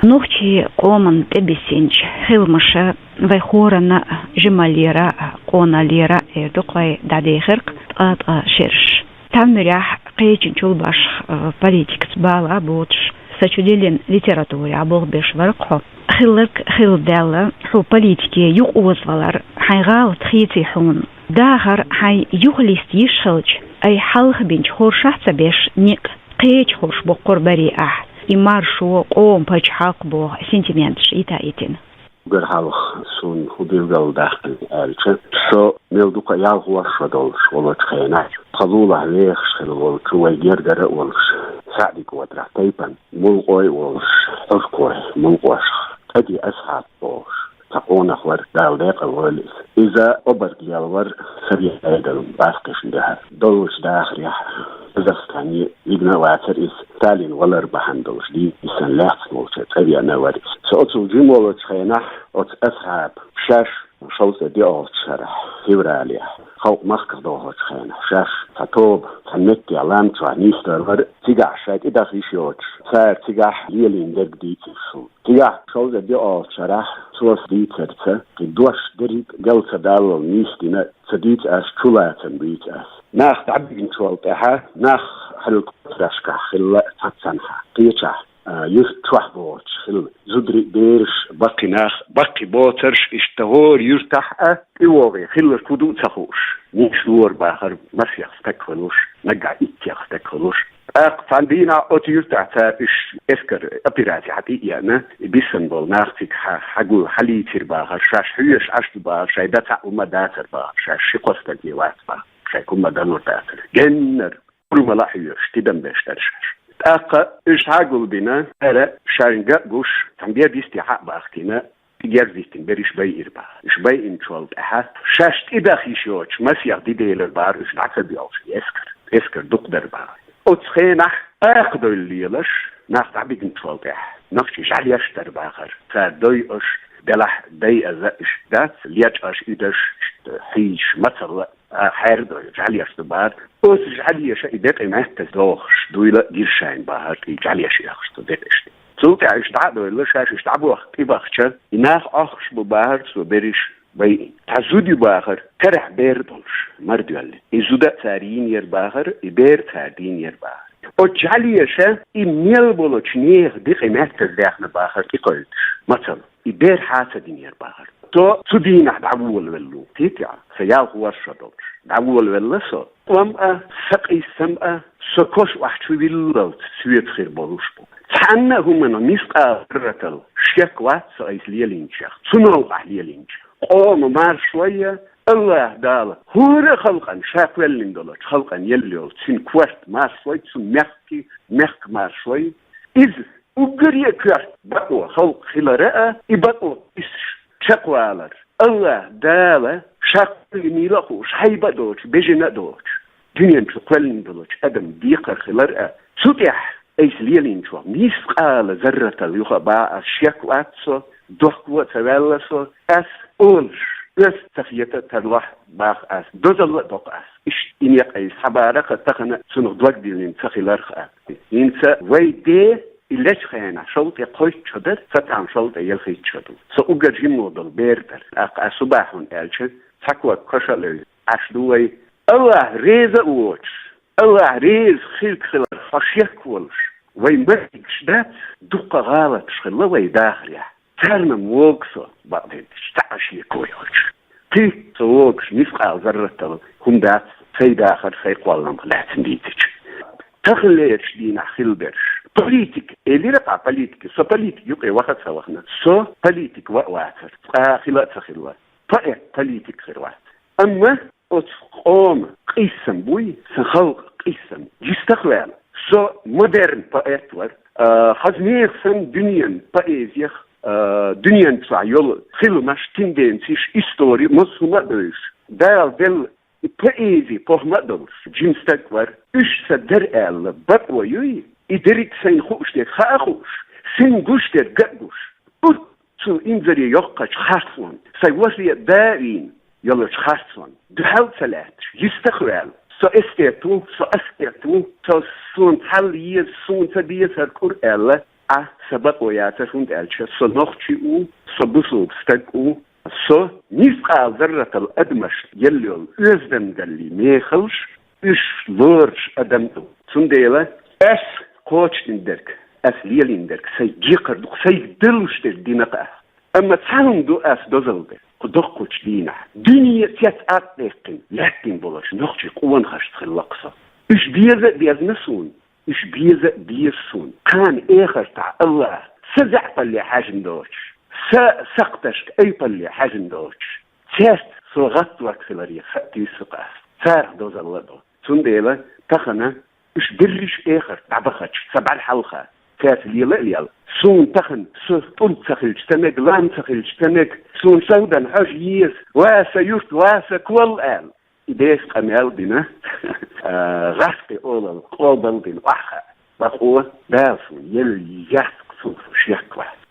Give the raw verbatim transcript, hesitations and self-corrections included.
Нохчийн къоман тӀебиссинчу хиламаша вай хӀоранна а жималлера а, къоналлера а эр ду-кх вай дӀадехарх ткъа-ткъа шераш. Тхьамирехь кхечанчул башха, а, политикаца бала а боцуш, сан чу диллина литературехь болх беш вара-кх хьо. Хилларг хилла даьлла, хьо политике юкъаозавалар, хьайн гӀалат хийций хьуна? Дахар хьайн юхалиста йиш хилча, айхьа хьалха бинчу хоршахь а ца беш некъ, кхечу хорша боккхур барий ахь, и маршо, къоман пачхьалкх боху сентименташ йита а йитина? Уггар хьалха суна хӀун билгалдаьккхина аьлча, со мел дукха ялх шо долуш волчу хенахь, тхан лулахь вехаш хилла волчу вай гергара а волуш, СаьӀди-КӀотарахь тайпана мулкъой а волуш, хьуркой, мулкъошах, ТӀади Асхьаб бохуш, цхьа къонах вара, Дала декъал войла иза. Иза обарг лелла вара, Совет Ӏедална баьхкишна дуьхьал доллучу дахарехь. Казахстане вигна а вацара иза, Сталин валар бахьана долуш дийцина лаьцна волчу тӀе веана вара иза. Со оцул жима волчу хенахь, оцу Асхьаба шаьш шовзткъе диъолчу шарахь, февралехь, халкъ махках дохучу хенахь, шаьш цхьа тоба, цхьа метте лам чохь нисдор вара, цигахь шайн тӀедаха йиш йоцуш, цара цигахь лелийна дерг дийцира суна. Цигахь шовзткъе диъолчу шарахь цо дийцарца, кхин дош дерриг а гал ца даллал нисдина, ца дийца ас, чулацам буьйцу ас. Нах дӀабигначул тӀаьхьа, нах хьалкхетарашкахь хилла цхьаццанхьа, кхечахь, а, юьрта чохь бохучу хилла зударий а, бераш а, баккхий нах а, баккхий боцурш а, иштта хӀора юьртахь а тӀевогӀий хилларг хӀун ду а ца хууш, нийса лора бахара масех стаг хуьлуш, наггахь иттех стаг хуьлуш. ТӀаккха цхьана дийнахь оцу юьртахь цара уьш эскар операци хьа тӀе а еана, и биссина болу нах цига хьа-, хьагу-, хьалийцира бахара, шаьш хьоьжуш Ӏаш ду бахара, шайн дан цхьаъ хӀума дацара бахара, шаьш ши-кхо стаге вац бахара, шайн хӀума далур дацара. Геннара, пурмала а хьоьжуш, тидам беш дара шаьш. ТӀаккха уьш хьагулбина, ара шайна ган а гуш, цхьана бер дисте хьа а бахкийна, и герз диттина берриш байира бахара. Уьш байинчул тӀаьхьа шаьш тӀедаха йиш йоцуш масех де делира бахара уьш дӀа ца боьлхуш эскар. Эскар дукха дара бахара. Оцу хенахь акха довла лелаш, нах дӀабигначул тӀаьхьа, нохчий жӀаьлеш дара бахара. Цара дойуш, делахь дайаза а иштта дац, лечкъаш, уьдуш, иштта хьийзаш, мацалла а хьердойла жӀаьлеш ду бахара. Оцу жӀаьлеша и декъий меттаза дохуш дуйла а гира шайна бахара, и жӀаьлеш оьхуш цу декъашна. Цул тӀаьхьа уьш дӀа а довла, шаьш уьш дӀабохка тӀебахча, и нах Ӏохкуш бу бахара цо берриш байина. Цхьа зуда ю бахара, карахь бер а долуш, мара доьллина. И зуда а цара йинера бахара, и бер а цара дийнера бахара. Оцу жӀаьлеша и мел болчу нехан декъий меттаза даьхна бахара тӀекхоьллуш, мацалла. И бер хьа а ца динера бахара. Со цу дийнахь дӀаволавелла ву, кхетий хьо, сан ялх шо долуш. ДӀаволавелла со. Къам а, сан къийсам а, со кош охьа чу виллалц соьца хир болуш бу. Цхьанна а хӀуманах мискъала зарратал шек вац со айса лелийначех, цу новкъахь лелийначех. Къоман маршо я, АллахӀ Дала хӀора а халкъана, ша кхоьллина долчу халкъана елла йолу цуьнан корта маршо я, цуьнан мехкан, мехкан маршо я. Иза уггаре а коьрта бакъо халкъ хилар а, и бакъо кхиссаш чекхвалар. АллахӀ Дала ша кхоьллинийла а хууш, хьайба а доцуш, бежана а доцуш, дуьнен чу кхоьллина долчу адаман декхар хилар а. Цу тӀехь айса лелийначех мискъала зарратал юха а баха ас, шек вац со, дохко а ца ваьлла со, ас олуш, оьзда ца хета тарлохь баха ас, дозалла а доккху ас. Иштта и некъ айса схьабарах а, тахана цунах дог диллина ца хиларх а. ХӀинца вай де и лечу хенахь шовзткъе кхойтта шо дара, сан тӀам шовзткъе ялхитта шо ду. Со уггар жиммо долу бер дара. ТӀаккха ас хӀун боху хьуна аьлча, цхьа ког коша а левза, Ӏаш ду вай. АллахӀ реза а воцуш, АллахӀ реза хилла хилар хьо шек волуш, вай меттигаш дац, дуккха гӀалаташ хилла вай дахарехь. Царна-м вогу со, бакъдерг дийцича, цхьа а шеко йоцуш. Кхин, со вогуш мискъала зарратал хӀума дац, сайн дахар, сайн кхолламах лаьцна дийцича. Таханлерчу дийнахь хилла берш. Политик, элира-кх политик, со политик юкъе ваха а ца вахана, со политик ва а вацара, цкъа а хила а ца хилла. Поэт политик хир вац. Амма оцу къоман къийсам буй, сан халкъан къийсам, йистах а ваьлла. Со модерн поэт вара. А, хаза нехан санна дуьненан поэзиях, а, дуьнен чохь йолу хиламаш, тенденцеш, истори, массо хӀума а бевзаш, Дала делла и поэзи похӀма а долуш, жима стаг вара. Уьш сан дара аьлла бакъо юй, и дерриг сайна хууш дерг хаа а хууш, сайна гуш дерг ган а гуш. Цу инзаре йоккхачу харцонна, сайн васе а да а вийна йолчу харцонна дуьхьал а ца лаьтташ, йистах а ваьлла, со эстет ву, со аскет ву, со, суна цхьалла еза, суна ца деза хӀара кура аьлла, Ӏа са бакъо яцар, хӀунда аьлча со нохчи ву, со бусулба стаг ву, со мискъал зарратал адамаш елла йолу оьздангаллин мехалш, уьш лоруш адам ду. Цундела ас кхочушдина дерг, ас лелийна дерг, сайга гекхар ду-кх, сайга далуш дерг дина-кх ас. Амма цхьа хӀума ду ас дозалла дерг, кху доккхачу дийнахь дуьне а цец а тӀекхина, лаьттина болуш нохчий къонахашца хилла-кх со. Уьш беза а безна суна, уьш беза а беза суна. Кхана эхартахь АллахӀа са заьӀапалле хьаьжна доцуш, са сакхташка айпалле хьаьжна доцуш, цаьрца со гӀаттаварг хиларе са а туьйсу-кх ас. Царах дозалла а до. Цундела тахана уьш берриш а эхарта дӀабахача, сан бӀаьра хьалха, цаьрца лела а лела. Суна тахана со тӀулг ца хилча ца мега, лам ца хилча ца мега, суна сагӀдан хьожа еза, ва сан юрт, ва сан кхол аьлла. И деша къамел а дина, а, гӀаскхи олалла къобал а дина, охьахаа. Бакъо, Дала суна елла яц-кх цунах шек вац.